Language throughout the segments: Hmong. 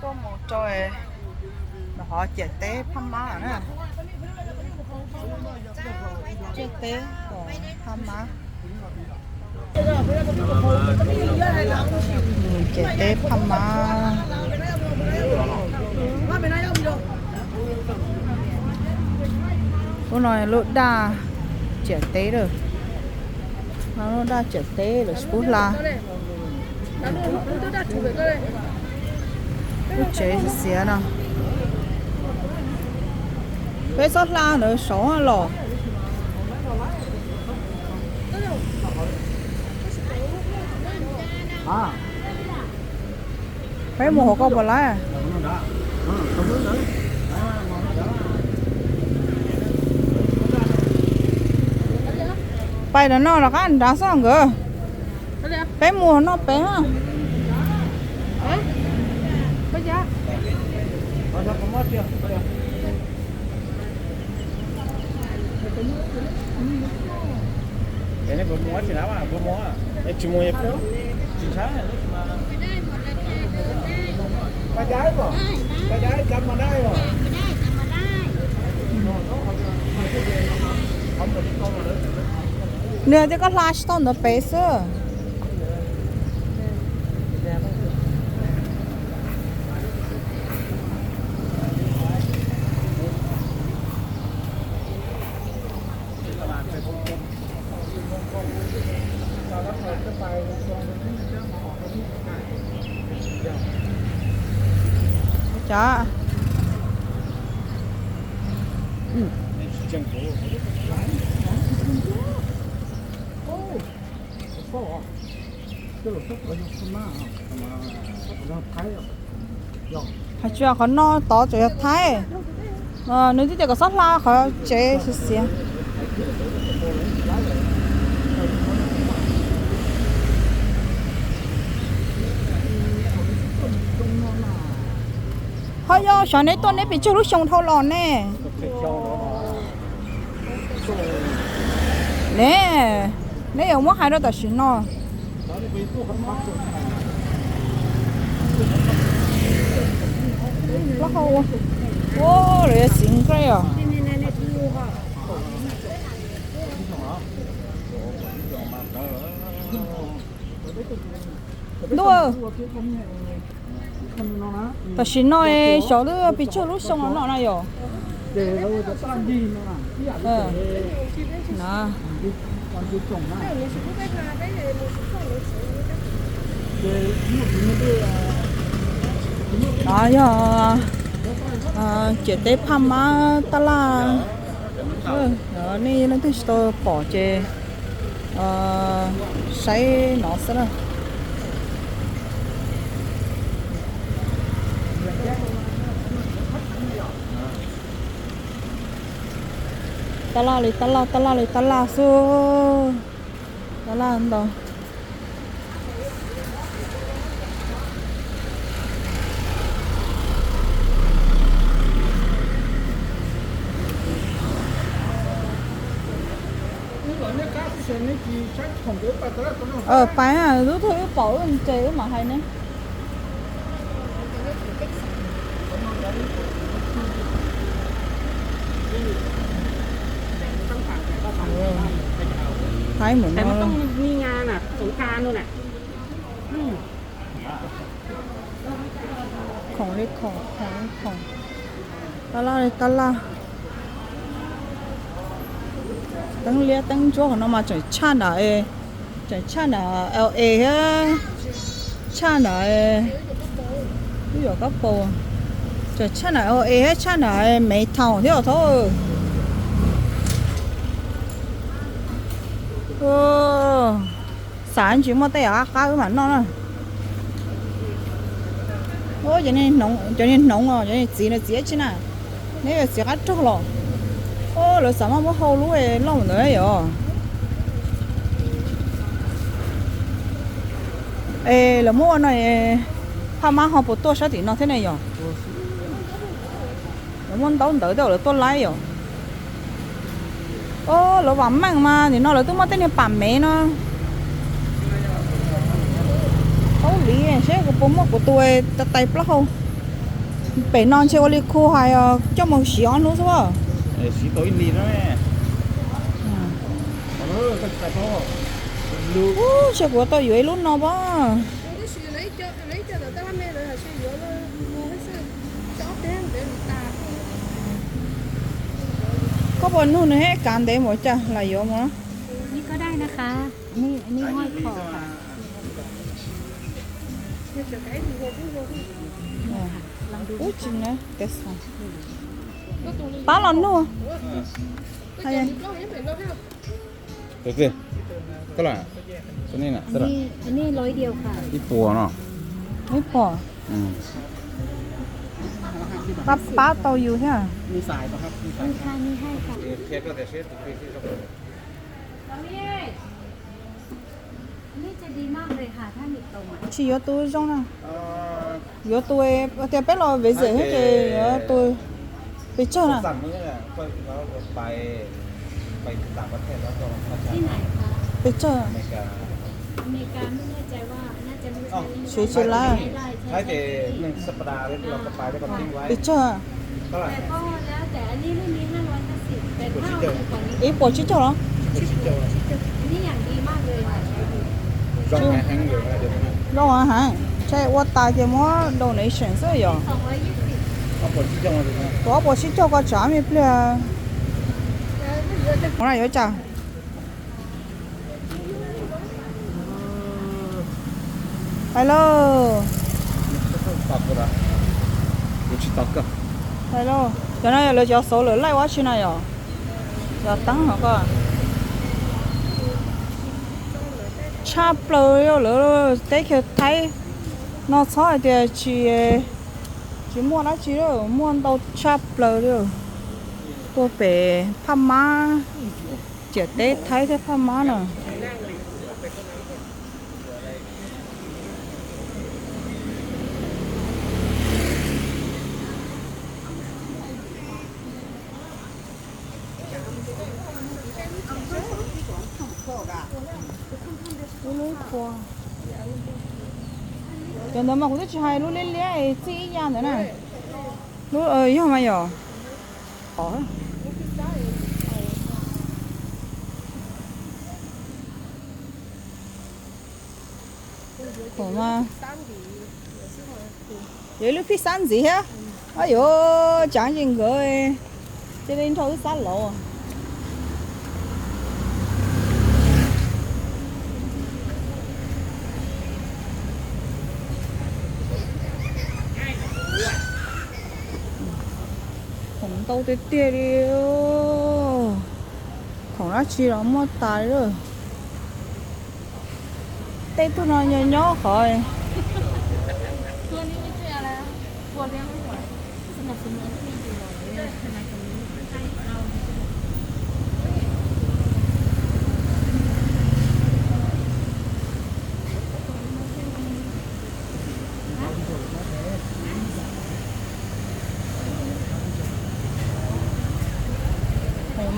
Tuaj mus rau, nws ho ciam teb Phaj Mab na. Ciam teb Phaj Mab. Ciam teb Phaj Mab. Lub no lub daj ciam teb lawm. Lub daj ciam teb lawm tsis pub hla. Lub tsev xiav no. Peb txhob hla ntawd saud los. Peb mus hauv koj puas laib? Pais ntawm no rov qab nrad xwb nkawd. Peb mus noj peb na. Nws tias koj hla tsis tau ntawd pem xwb. Cas? Hais tsis yog qhov no tod tseem yog Thaib. Nws twb tias kom txhob hla qhov tsev xiav xiav. Ho yog xyov neb tuaj neb pes tsawg lub xyoo dhau los ne. Ne, neb yuav muab hais rau tam sim no. Ua, lawv yuav txiv nqe os. Ntuj, tam sim no xyov lub pes tsawg lub xyoo no na yom. No yog ciam teb Phaj Mab tab laj. Nej leej twg tsis tau pom ces saib no xwb na. Tab laj li tab laj, tab laj li tab laj xwb. Tab laj ntau. Pais, lub twg wb pom wb ces wb mam hais ne. Thaib mus no. Khoom li khoom, khoom li khoom. Tab laj li tab laj. Teeb liab teeb ntsuab qhov no mas tseem tshaj nram, tseem tshaj nram L A thiab, tshaj nram New York Kab Paus, tseem tshaj nram L A thiab tshaj nram Midtown thiab os thaub. Xav ntsis muaj tej yam qab qab wb mam noj na. Cov niag hnoov, cov niag txiv no txiv dab tsi na? Neb yuav txiv qab rog los? Lawv xav maj muab hau lub loj ntawd yom. Es lawv muab ua no, Phaj Mab ho puas tuaj sab tim no thiab ne yom? Lawv muab ntaub ntawv tej lawv tuaj laib yom. Lawv vam meej mas nim no lawv twb muab tej niag pam mev no. Paub li seb kuv puas muaj kuv tus tais plaub hau. Pem no ntshe ua li khu hais coj mus siv ob hnub xwb. Siv tau ib hlis no. Ntshe kuv tau yuav ib lub no pab. Koj puas nug nws he kav ntev npaum cas lam yuav mus. Pab los nug. Ib puas no. Ib puas. Pab pab tau yus thiab. Tsis yuav tus zoo na. Yuav tus tias peb los visit thiab ces yuav tus pes tsawg na. Pes tsawg? Siv tsis laib. Pes tsawg? Ib puas tsib caug los? Zoo heev, ntshe ua tas ces muab donation xwb yom. Tus ob puas tsib caug ko tsam me pliag. Ua na yuav tsam. Hais lauj. Hais lauj, cov no yog lawv cov xauv lawm laij ua tsi na yom? Cov teeb no ko tshaj plaws li lawv teb chaws Thaib no txhob hais tias tsis, tsis muaj dab tsi, muaj ntau tshaj plaws li. Tuaj pem Phaj Mab, ciam teb Thaib thiab Phaj Mab no. Cov ntawd mas kuv twb tsis hais, lub liab liab txij ib ya ntawd na. Lub yog mas yom. Yog ib lub phij xab ntxiv thiab. Ab yuav, tsam ces nkawd cia li nrog wb xab lauv. Khoom ntau tiag tiag li. Khoom dab tsi los muaj tas li. Tej tug no nyob nyob qhov.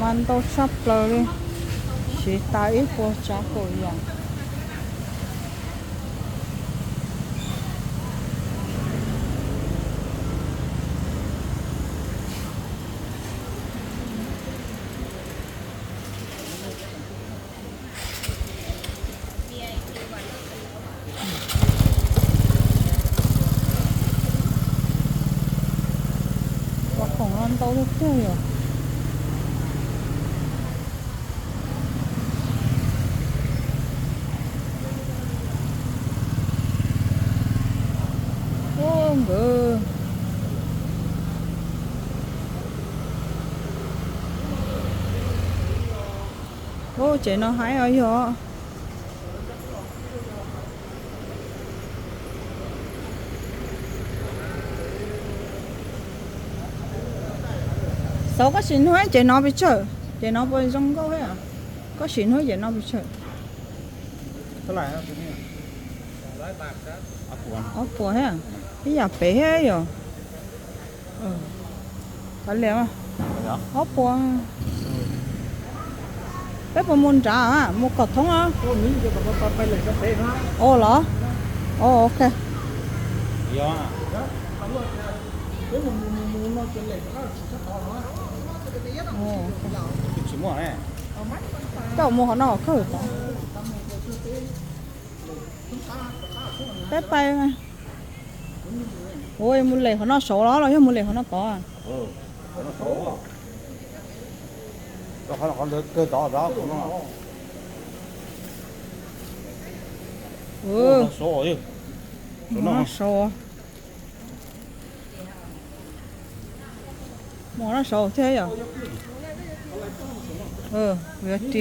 Mas ntau tshaj plaws li, siv tas ib puas tsav kaum yam. Ua khoom no ntau tiag tiag yom. Ua nkawd. Ua ces no haib os yog. Xauv koj sim nug ces no pes tsawg, ces no puas zoo nkauj thiab? Koj sim nug ces no pes tsawg? Ob puas thiab, ib yam pem thiab yom. Kav liam, ob puas. Peb puas mus nrad, mus kom thoob os? Ua los? Ua ok. Coj mus qhov no kawg tod. Peb pais, ua mus lem qhov no saud los los yog mus lem qhov no tod? Saud. Mus no saud thiab yom. Ris, ris xwb.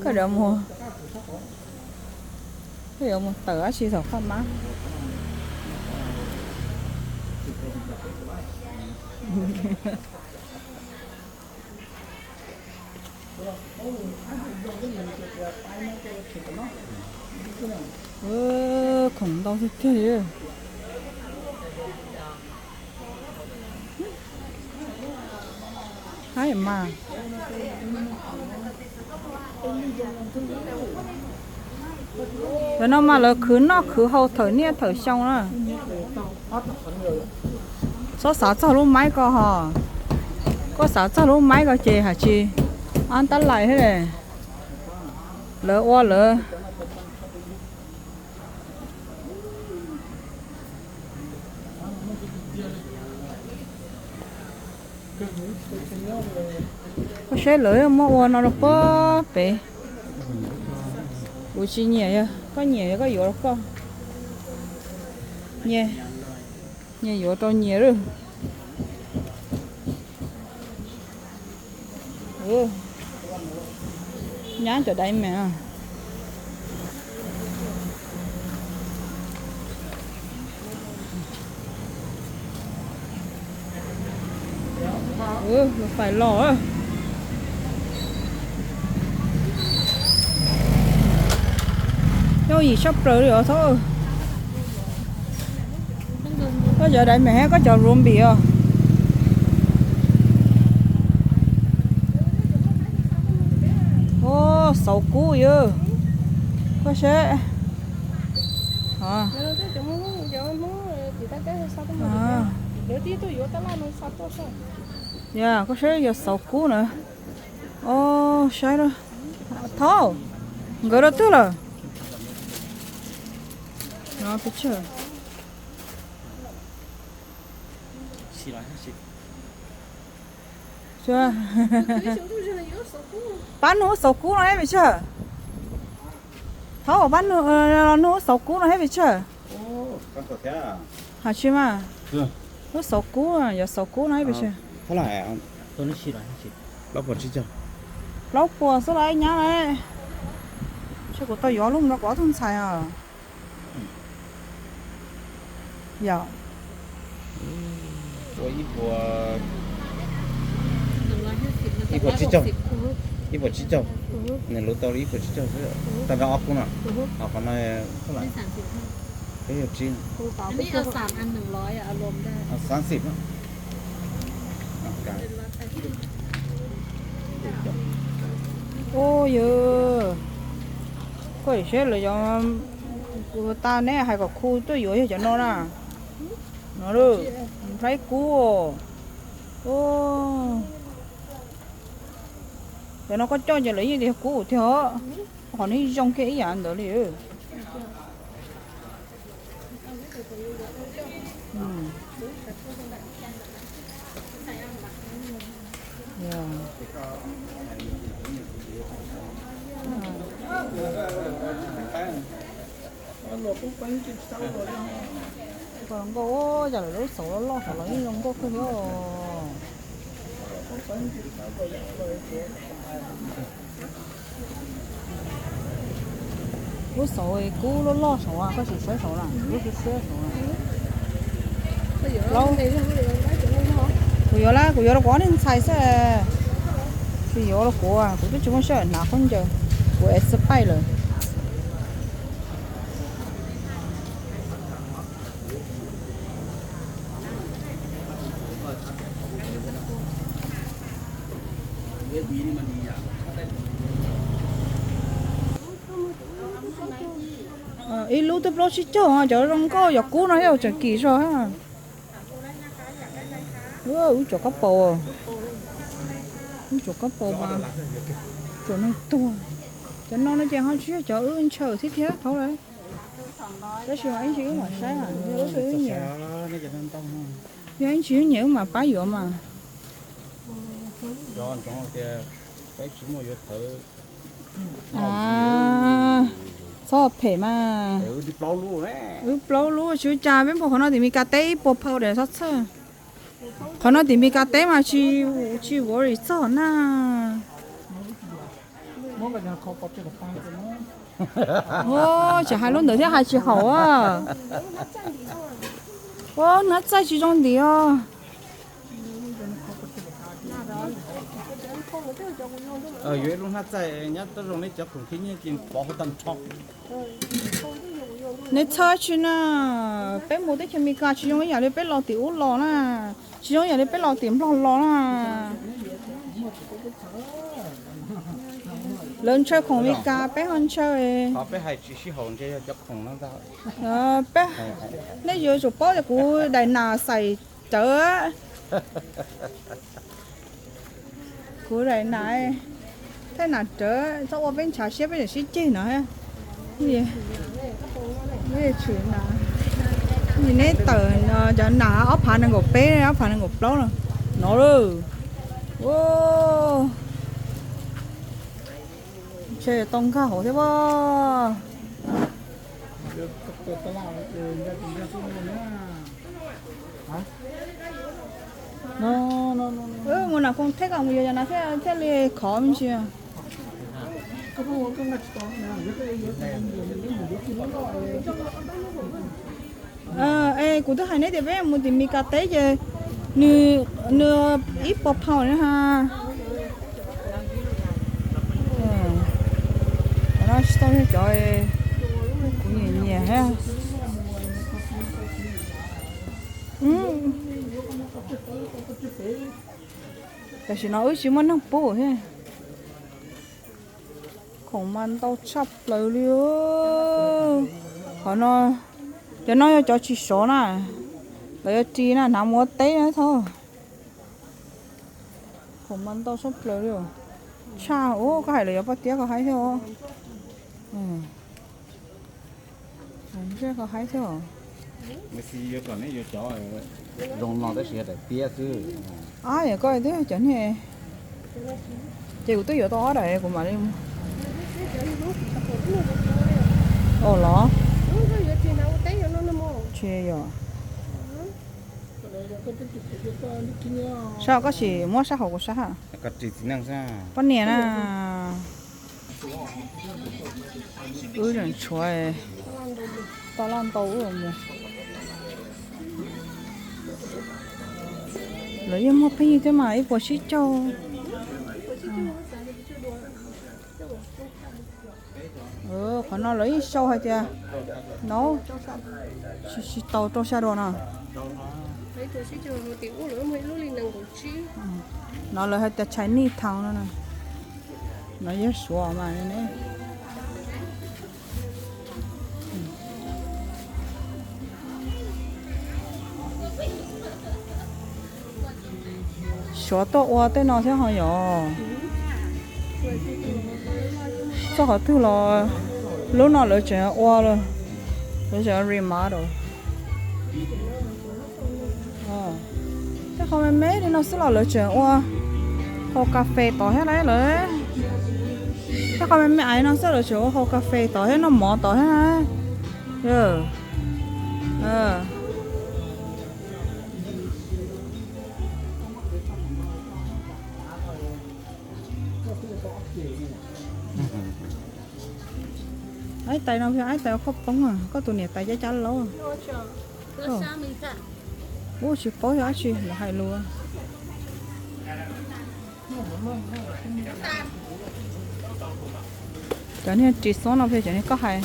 Koj yuav mus, koj yuav mus tawm dab tsi thaum Phaj Mab? Khoom ntau tiag tiag li. Haib mas, cov no mas lawv khwv noj khwv haus thawm niaj thawm xyoo na. Txhob xav txog lub maib ko ho, koj xav txog lub maib ko ces hais tsis, ab tab lais thiab. Lawv ua lawv. Koj saib lawv muab ua no rau puag pem. Kuv tsis nyiam, yog koj nyiam yog koj yuav rau koj. Nyias, nyias yuav rau nyias lawm. Nyab cov daiv mas. Fais los. Yooj yim tshaj plaws li os thaub. Koj cov daiv mas, koj cov rumbis os. Xauv kub yog. Koj saib. Yog, koj saib yog xauv kub na. Os, saib na. Thaub, nkawd rau twg lawm? Pab nug xauv kub no ib pliag tsawg. Thaub, pab nug xauv kub no ib pliag tsawg. Hais tsis mas, lub xauv kub, yog xauv kub no ib pliag tsawg. Plaub puas xwb los ib nyab na. Ntshe kuv tau yuav lub no rau kuv ob tug ntxhais os. Yog, ib puas tsib caug, ib puas tsib caug, nws luv tau li ib puas tsib caug xwb, tag nrho ob kub no, ho qhov no tab lais peb caug tsib, xav xim. Ub, yog koj saib lawv cov, kuv tas neb hais kom khu tuaj yuav yog cov no na. No, nrhaib kub. Cov no koj coj ces lawv yeej tias kub tiag os. Qhov no zoo kiag ib yam ntawd li. Nkauj, yam lawv lub xauv loj loj saud los yeej zoo nkauj kawg li os. Lub xauv kub loj loj saud, koj sim saib saud na, lub siab siab saud. Kuv yuav lawm, kuv yuav rau kuv ob niag ntxhais xwb. Tsis yuav rau kuv, kuv twb tsis muaj sij hawm hnav khaub ncaws, kuv ev xwb paij lawm. Ib lub twb plaub tsib caug, cov zoo nkauj yog kub no yog tseem kim zog. Wb tsom kab paus, wb tsom kab paus mas tsom neeg tuag. Cov no no ces ho tsis yog cov wb ntshaw thiab thiab thaum lawm. Tab sis mas ib ntsis wb mam saib, yog ib ntsis wb nyiam, yog ib ntsis wb nyiam wb mam pab yuav mas. Txhob phem mas. Wb plaub lub tsis ua cas, peb npog qhov no tim Mes Kas teb ib puas phau daim txhob txhawj. Qhov no tim Mes Kas teb mas tsis, tsis worry txog na. Tseem hais lub ntawd thiab hais tsis haum. Ua hnab txaij tsis zoo ntim os. Yuav ib lub hnab txaij nyob tau zoo li cov khoom khib nyiaj ces pov hauv tag nrho. Neb txhawj tsi na, peb mus teb chaws Mes Kas tsis zoo ib yam li peb los tim ub los na, tsis zoo ib yam li peb los tim Nplog los na. Lawv ntshaw khoom Mes Kas, peb ho ntshaw. Qhov peb hais tsis sib haum ntshe yog cov khoom no ntag. Nej yuav tsum paub tias kuv daim nas xais rawv. Kuv daim nas, thaij nas rawv, txhob ua peb ntshav siab peb tseem sib ceg no. Tshwm nas, neb tawm cov nas ob phav nees nkaum peb, ob phav nees nkaum plaub no. No lawm. Ntshe tau nkag hauv thiab pob. Mus nram Koom Theb kom mus yuav cov nas thiaj li khov me ntsis. Es kuv twb hais neb tias peb mus tim Mes Kas teb ces nws, nws ib puas phau na ha. Cov no tsis tau yog cov kuv nyiam nyiam thiab. Tam sim no wb tsis muaj neeg pub thiab. Khoom mas ntau tshaj plaws li. Qhov no, cov no yog cov tsis sov na, lawv yuav ris na, hnav mus ua teb na thaub. Khoom mas ntau tshaj plaws li. Tshaj, ua koj hais lawv yuav poj tiab koj haib thiab. Ntsej koj haib thiab. Zoo no tab sis daim tiab xwb. Ab, yog koj twb cov niag, ces kuv twb yuav tau ob daim kuv mam li. Ua los? Tsis yog. Sab koj sim muab sab hauv kuv sab ha. Poj niam na. Wb tseem tshuav tau laj ntau wb mus. Lawv yeej muag pheej yig thiab mas ib puas tsib caug. Qhov no lawv yeej sau hais tias no tsis tau rau xya duas no. No lawv hais tias Chinese town no. No yog Suav mas ne. Suav tuaj ua tej no thiab ho yom. Txog qhov twg los lub no lawv tseem ua, lawv tseem remodel. Tej qhov me me li no xwb los lawv tseem ua haus kas fes tod thiab lawm. Tej qhov me me aiv no xwb lawv tseem ua haus kas fes tod thiab noj mov tod thiab. Aib tais no, aib tais koj poob, koj tus niam tais cab cab laub. Ub, tsis paub yog dab tsi lawv hais lus. Cov niag ris xob no pheej cov niag koj hais.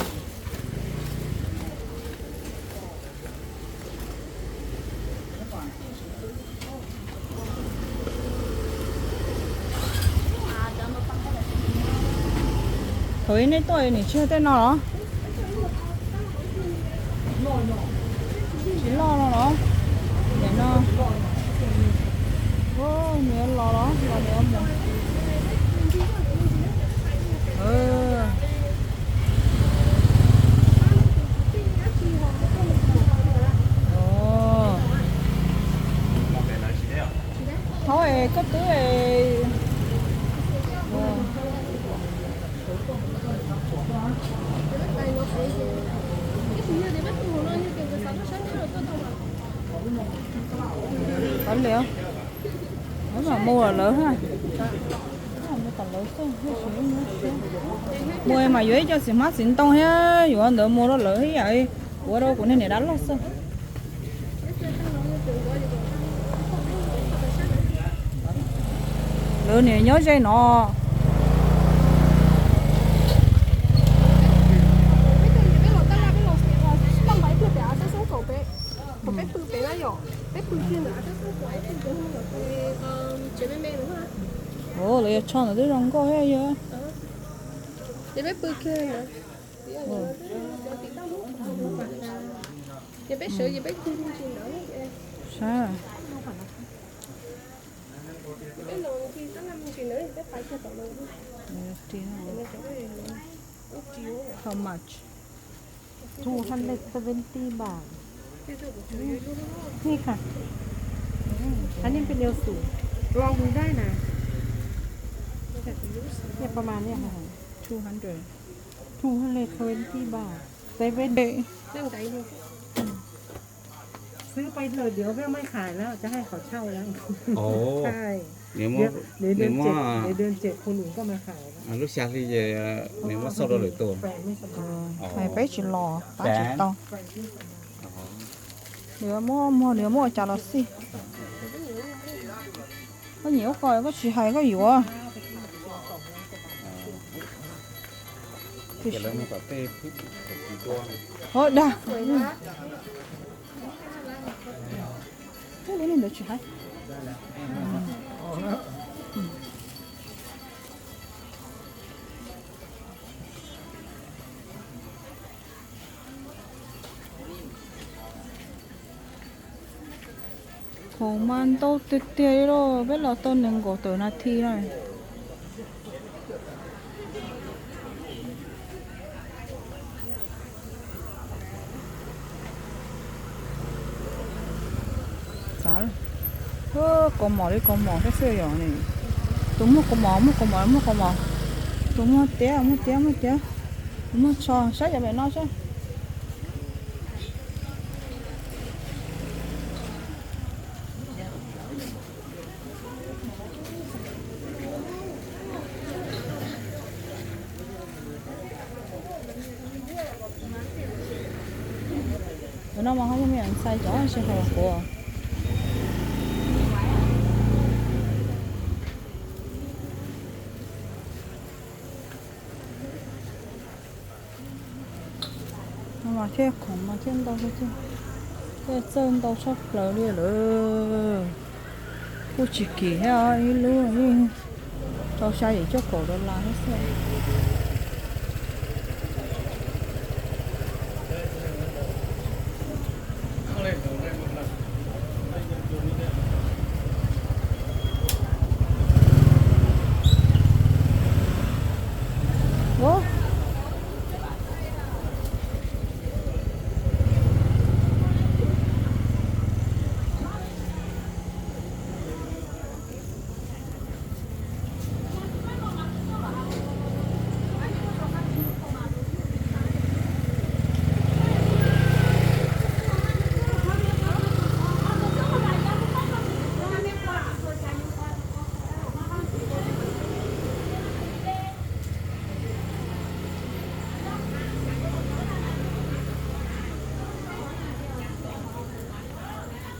Thaum ib nej tuaj nim tsis yog tej no los? Tsis loj no los? Nim no nws los los los nws mus. Thaum es koj twb es Qab liam, muab mam mus lawv ha. Mus mas yuav ib co txiv hmab txiv ntoo thiab yuav ntawd mus rau lawv ib yam li ua rau kuv niag niam dab laug xwb. Lawv niam nyob ze no. Ua, lawv yog tsho ntawd twb zoo nkauj thiab yog. Sab. How much? Two hundred seventy baht. Ni kha. อันนี้เป็นเอวสูง ลองดูได้นะ เนี่ยประมาณเนี้ยค่ะ Two hundred. Two hundred twenty baht. Seven. ซื้อไปเถอะ เดี๋ยวแม่ไม่ขายแล้ว จะให้เขาเช่าแล้ว อ๋อ ใช่ เดี๋ยวเดือนเจ็ด เดี๋ยวเดือนเจ็ดคนอื่นก็มาขายแล้ว อ๋อ lub xya hli ces nws muab xauj rau lwm tus. แฟนไม่สบาย อ๋อ Hais peb tsis los pab tsis tau. Nws muab muag, nws muab ua cas los xij. Koj nyiam ua ko koj tsis hais koj yuav. Hov dag. Ub, lub neej ntawd tsis hais. Khoom mas ntau tiag tiag li lauj, peb los tau nees nkaum tawm nas this na. Xav, kaus mom li kaus mom thiab xwb yom. Tus muag kaus mom, muag kaus mom, muag kaus mom. Tus muag tiab, muag tiab, muag tiab. Tus muag tsho, saib cov pem no saib. Cov no mas ho yog me nyuam ntxhais cov tsis hais kuv. Mas thiaj khoom mas thiaj ntau thiab, thiaj txawj ntau tshaj plaws li lawm. Kuj tsis kim thiab, ib lub yeej rau xya yim cuaj kaum dollar thiab xwb.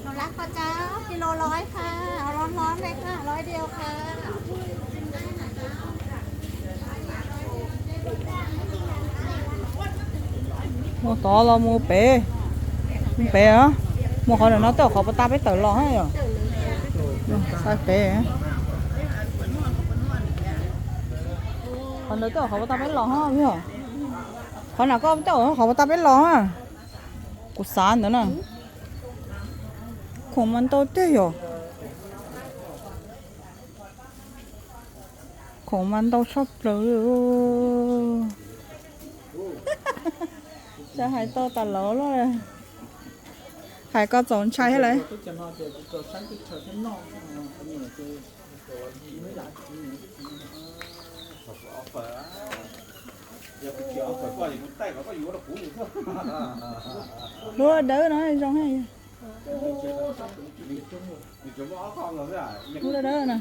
Hnu lab kho cab กิโลร้อยค่ะ เอาร้อนๆเลยค่ะ ร้อยเดียวค่ะ Mus tod los mus pem, mus pem, mus qhov ntawm no tej qhov puas tas peb tawm los yom. Saib pem. Qhov ntawd twb yog qhov uas tau peb los hos. Qhov na koj twb yog qhov uas tau peb los. Kuv xav ntawd na. Khoom mas ntau tiag yog. Khoom mas ntau tshaj plaws li. Xav hais tau tas laus lawm. Hais koj txaus ntshai thiab lawm. Lub dawb no zoo. Lub dawb na.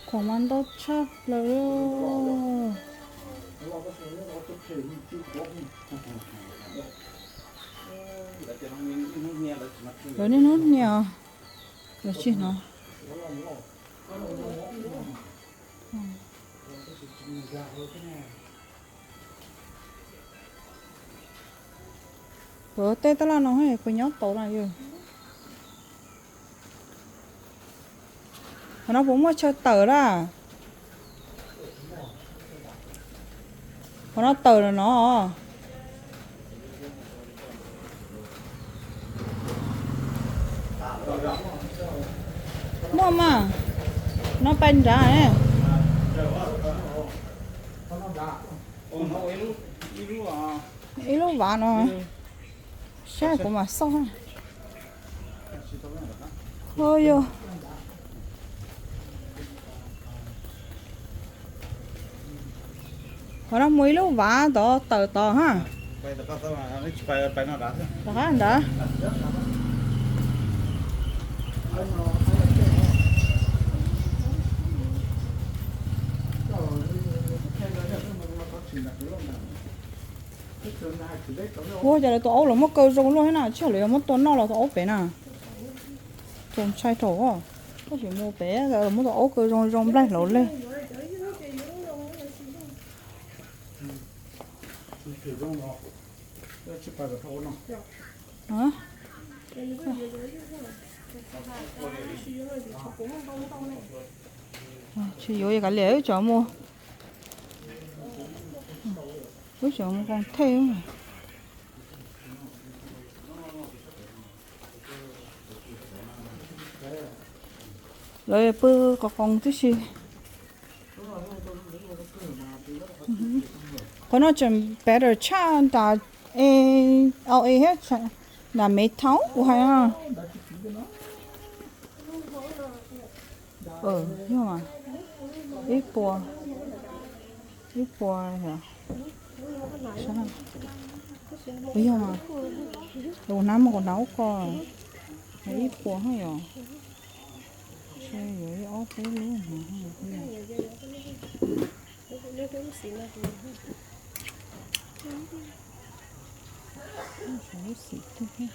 Khoom mas ntau tshaj plaws. Lawv niaj hnub hnia, lawv tsis hnov. Tej taj laj no puas nyob tau na yog? Qhov no puas muaj chaw tawm lawm? Qhov no tawm no. Muaj mas, no pais nrad. Ib lub vav no, saib kuv mam xauj. Yog, qhov no muaj ib lub vav tod tawm tod ha. Rov qab ntawd. Ua cas lawv tus aub los muab kaw zoo luaj thiab na, tsis yog lawv yuav muab tua noj los tus aub pem na. Txaus ntshai rau, tab sis mus pem lawv muab tus aub kaw zoo zoo nplaig hlauv leg. Tsis yuav kav liam wb tseem mus, wb tseem mus koom thej. Lawv pw qos qoos tib si. Qhov no tseem better tshaj nram, au, e thiab nram Mev Thoob kuv hais. Yog mas, ib puas, ib puas, yog mas, kuv hnav mas kuv hnav ub ko, ib puas yog, yuav ib ob peb lub no. Lub xim twg thiab,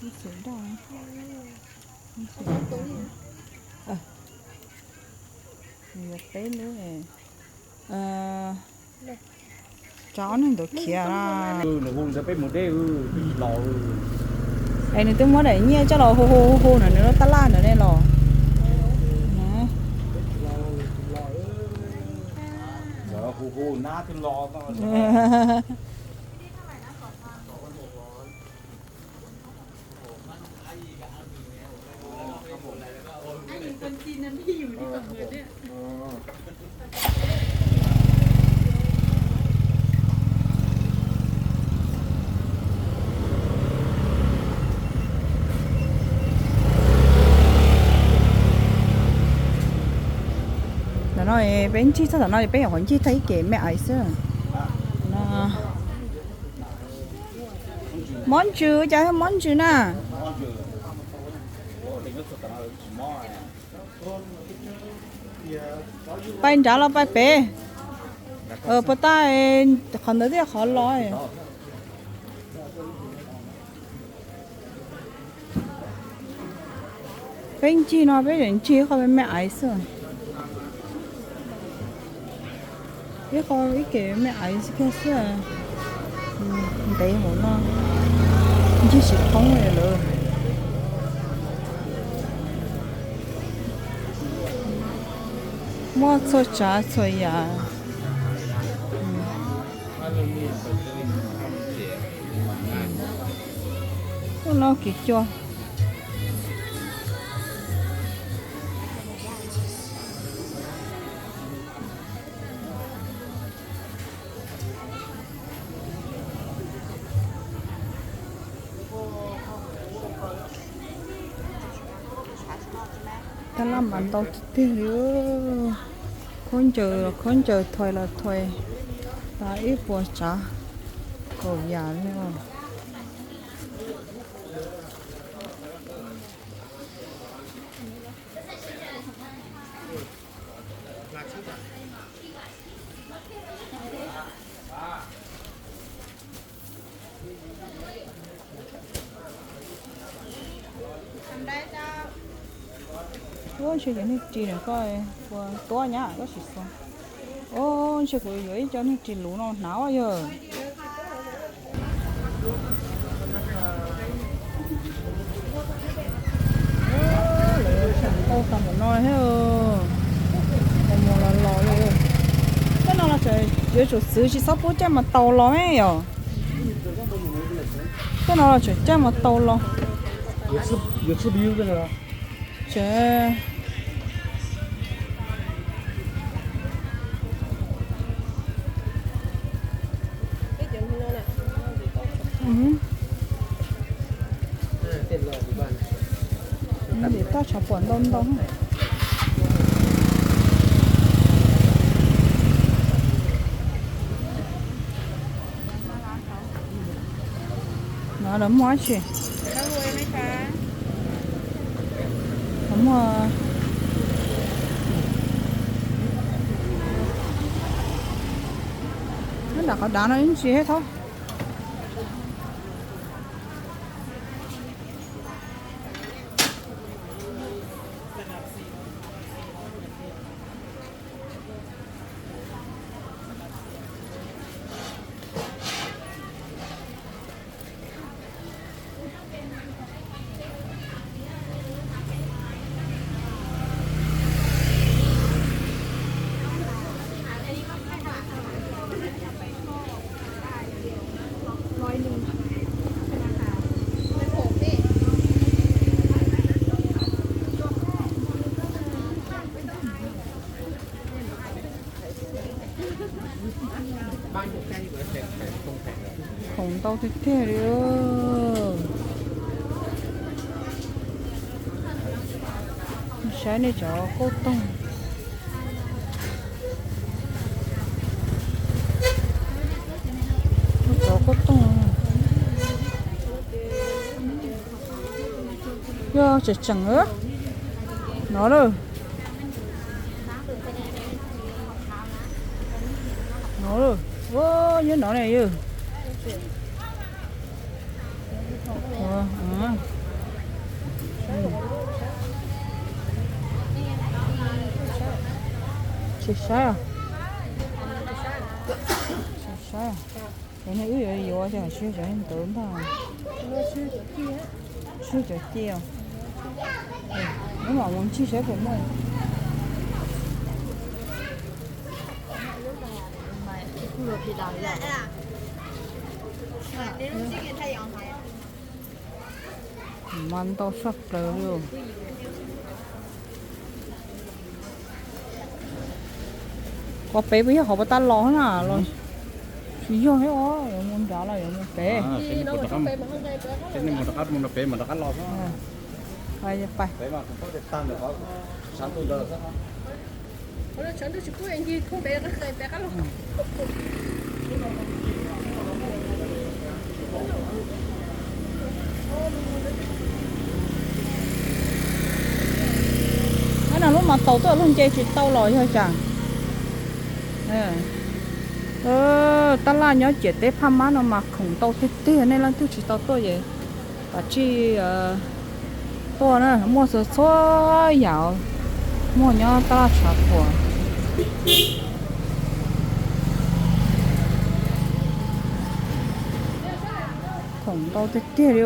lub xim daj, lub xim, yuav peb lub. Tso ob neeg ntawd khiav. Es nws twb muab daim nyiaj coj los hu hu hu na, nws lub taj laj ntawd ne los. Ntawm no peb ncig txog tom no peb nyuam qhuav ncig tag ib ke me aiv xwb. Mob ntsws, cas mob ntsws na. Pais nrad los pais pem? Puas tas, qhov ntawd twb yog qhov los. Peb ncig no peb tseem ncig qhov me me aiv xwb. Ib qho ib ke me aiv xwb kiag xwb. Ntev hauv no, ncig tsis thoob li lawm. Muaj txhua tsav txhua yam. Ub, no kev cua. Tab laj mas ntau tiag tiag li. Khaub ncaws los khaub ncaws, thuais los thuais, tas ib puas tsav kaum yam li os. Ub, ntshe cov niag ris no koj puas tuab nyab koj sim xav. Ub, ntshe kuv yuav ib co niag ris luv no hnav yog. Lawv tseem tau tag npaum no thiab. Los mus los los li. Tej no los yuav tsum txwv tsis txhob pub caij mas taus los ne yom. Tej no los tseem caij mas taus los. Tsev. Nim toj tshav puam ntau ntau. No lawv muaj dab tsi? Lawv muaj, nram qhov dav no ib ntsis thiab thaub. Khoom ntau tiag tiag li. Saib nej cov kauj toog. Cov kauj toog yog tseem tseem no lawm. No, nyob no ne yog. Tsis saib, tsis saib. Cov no wb yuav yuav cov tsis yog cov ntawd ntag. Tsis yog cov ci os. Wb mam mus ncig saib puas muaj. Mas ntau saj plaws li. Qhov pem puas yog qhov puas tau los na los? Tsis yog thiab os, yuav mus nrad los yuav mus pem? Pais. Ab, no lub mas tau tuaj, lub nce tsis tau los yog cas? Tab laj nyob ciam teb Phaj Mab no mas khoom ntau tiag tiag, nej leej twg tsis tau tuaj ces kav tsij tuaj na, muaj txhua txhua yam, muaj nyob tab laj tshav puam. Ntau tiag tiag li.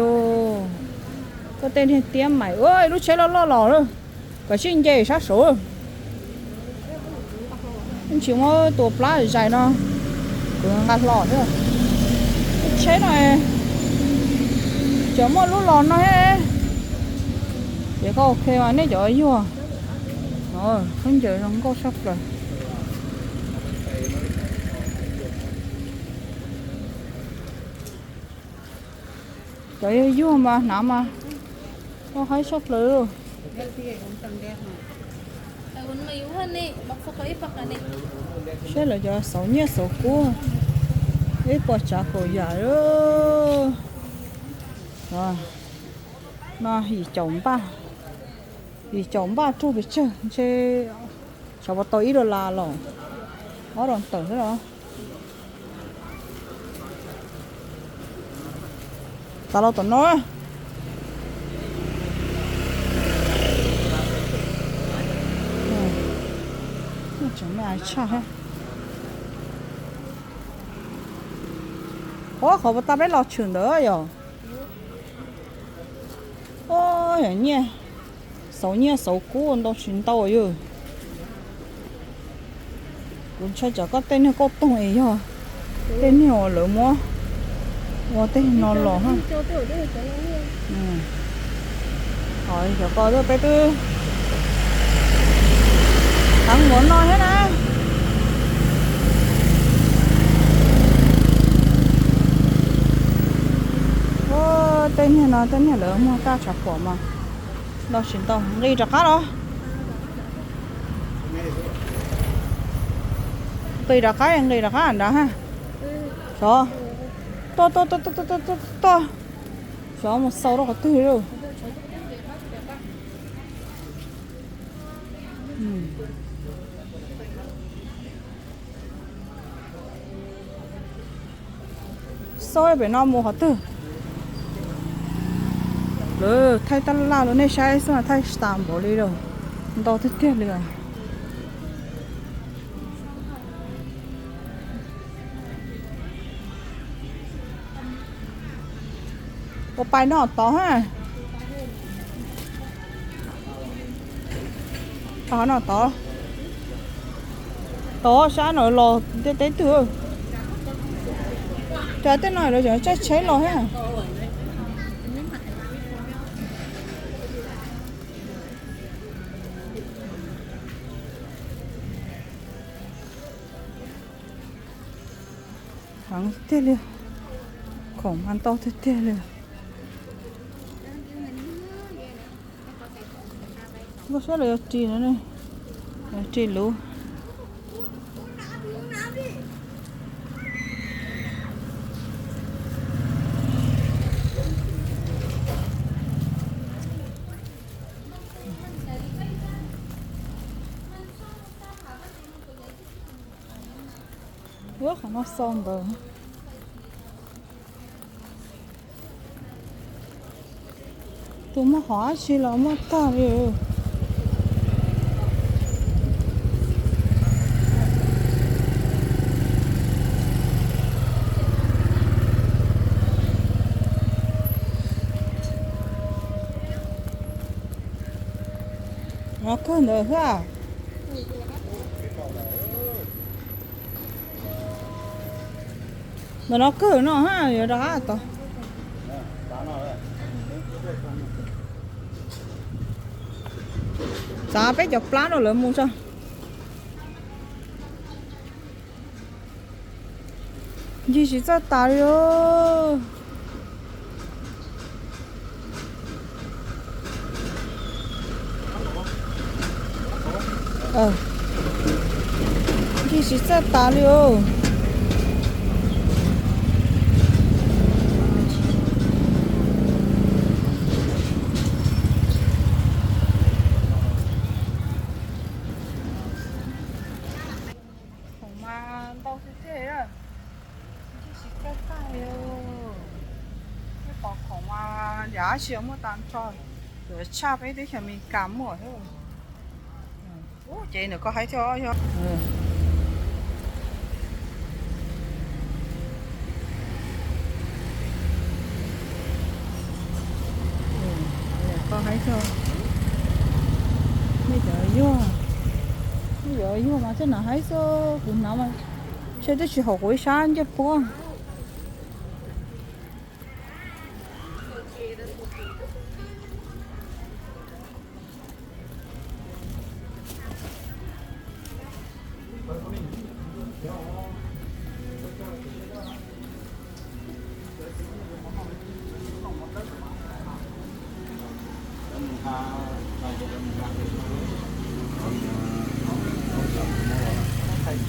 Koj tej niag tiab mais, lub tsheb loj loj los lawm, kom sib nce sab saud. Tsis muab tua plab zais no, kuv nqa hlo thiab. Tsheb no cov muaj lub los no thiab. Ces koj ok mas nej cov yuag, khaub ncaws zoo nkauj tshaj plaws. Cov yog yuag mas hnav mas loj haib tshaj plaws. Saib lawv cov xauv nyiaj xauv kub, ib puas tsav kaum yam. No yim caum npaj, yim caum npaj raug pes tsawg ntshe, xyov puas tau ib dollar los ob dollar tawm xwb los. Tas los tom no. Tseem me ais tshaj thiab. Ua qhov puas tas peb los tshwm ntawd yom. Yog nyiaj, xauv nyiaj xauv kub ntau tsis ntau yog. Kuv ntshai tsam koj tej niag kauj toog es yog tej niag uas lawv muab ua tej no los. Xyov ko peb twb heev npaum no thiab na. Ua tej niag no tej niag lawv muag taj tshav puam mas ntau tsis ntau, nqis rov qab los. Nqis rov qab, nqis rov qab nrad ha. Xyov, tuaj tuaj tuaj tuaj tuaj tuaj tuaj. Xyov mus xau rau qhov twg lauj. Xauj pem no mus qhov twg? Lawv thaij tab laj los nej saib xwb, thaij tsis tas npaum li lauj, ntau tiag tiag li os. Ua pais no tod ha. Tod no tod. Tod sab no los ntiaj teb twg. Cov tej no lawv tseem tsaib tsheb los thiab. Heev tiag li, khoom mas ntau tiag tiag li. Nkauj sab los yuav ris no ne, yuav ris lub. Ua qhov no xau ntawd. Tus muaj hom dab tsi los muaj tag li. No kawg ntawd thiab. Ntawm no kawg no ha, yuav rov qab tod. Txav peb cov plab rau lawv mus tso. Ncig tsis txawj tas li os. Ncig tsis txawj tas li os. Khoom mas ntau tiag tiag, ncig tsis txawj tag li. Peb pom khoom mas yam dab tsi muaj tag nrho, yuav tshaj peb teb chaws Amelikas muaj thiab. Ub, ces ntawm koj haib thiab os. Haib xwb. Nej cov yuag, nej cov yuag mas thiaj hnav haib xwb, kuv hnav mas ntshe twb tsis haum kuv ib sab ncej puab.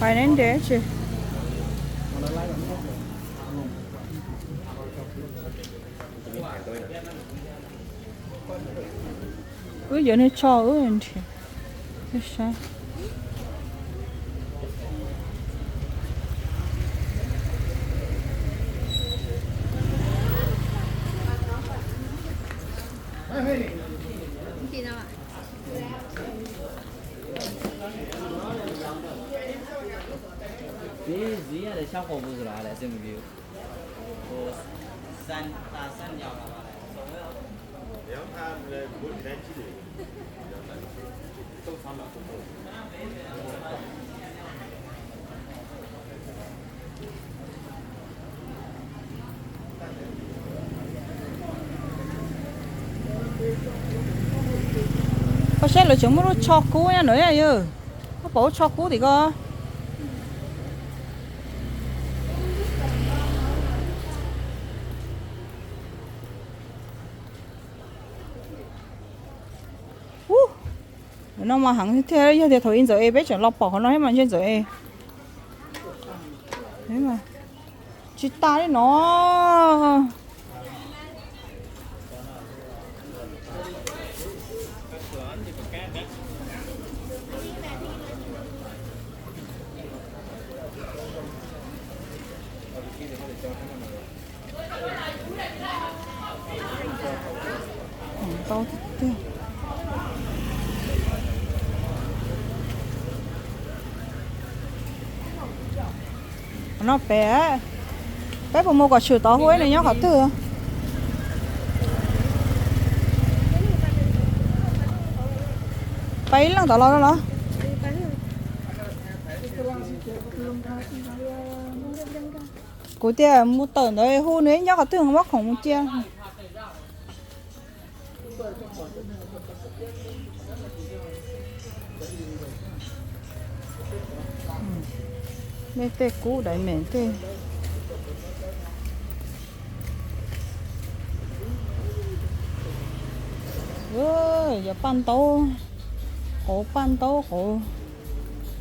Pais neb nres tsis. Wb yuav niag tsho wb nrhiav, wb saib. Koj saib lawv tseem muaj lub tsho kub nyob ntawd yom. Koj pom lub tsho kub tim ko. Ub, no mas heev thiab, yog tias thaum ib ntxawm es peb tseem los pom qhov no thiab mas ntshe ntxawm es tsis tas li no. Ntau tiag tiag. Qhov no pem, peb puas mus kom tshwm tod hu nws nyob qhov twg? Pais ib leej tod los los? Kuv tias mus tawm ntawd hu nws nyob qhov twg muab khoom mus cia. Nej tej kub daiv meem tej. Yog paj ntaub, qauv paj ntaub qauv,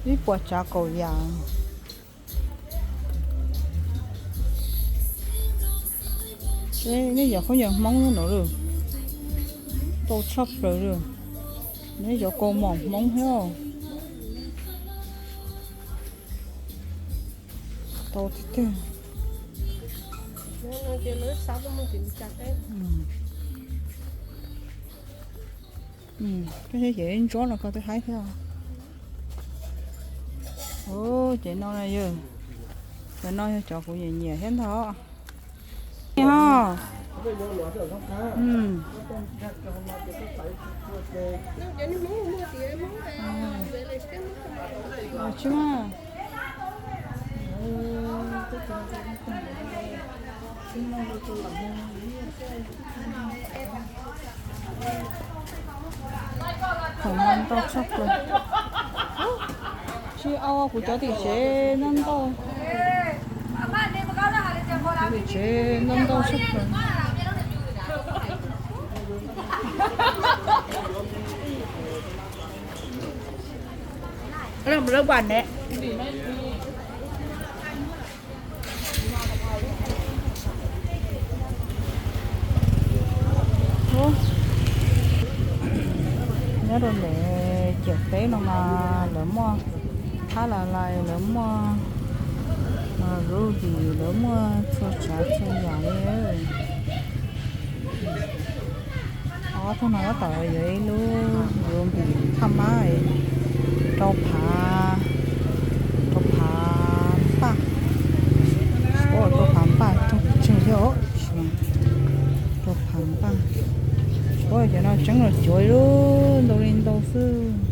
ib puas tsav kaum yam. Nej yog khaub ncaws Hmoob no lawm, ntau tshaj plaws lawm. Nej cov kaus mom Hmoob thiab. Tau tiag tiag. Koj thiab ces ntsuab no koj twb haib thiab. Ces no na yog, cov no yog cov kuv nyiam nyiam thiab ntag. Ho, tsis mas. Khoom no ntau tshaj plaws. Tsis au, kuv cov tim tsev ntau ntau. Tim tsev ntau ntau tshaj plaws. Nyob rau ntawm ciam teb no mas lawv muaj thab la lais, lawv muaj ruby, lawv muaj txhua tsav txhua yam li. Ob tug no tab tom yuav ib lub ruby thaj mab rau phav, rau phav npaj, rau phav npaj rau tsawg thiab, rau phav npaj. Ua cov no tseeb los cuav li, ntau li ntau xwb.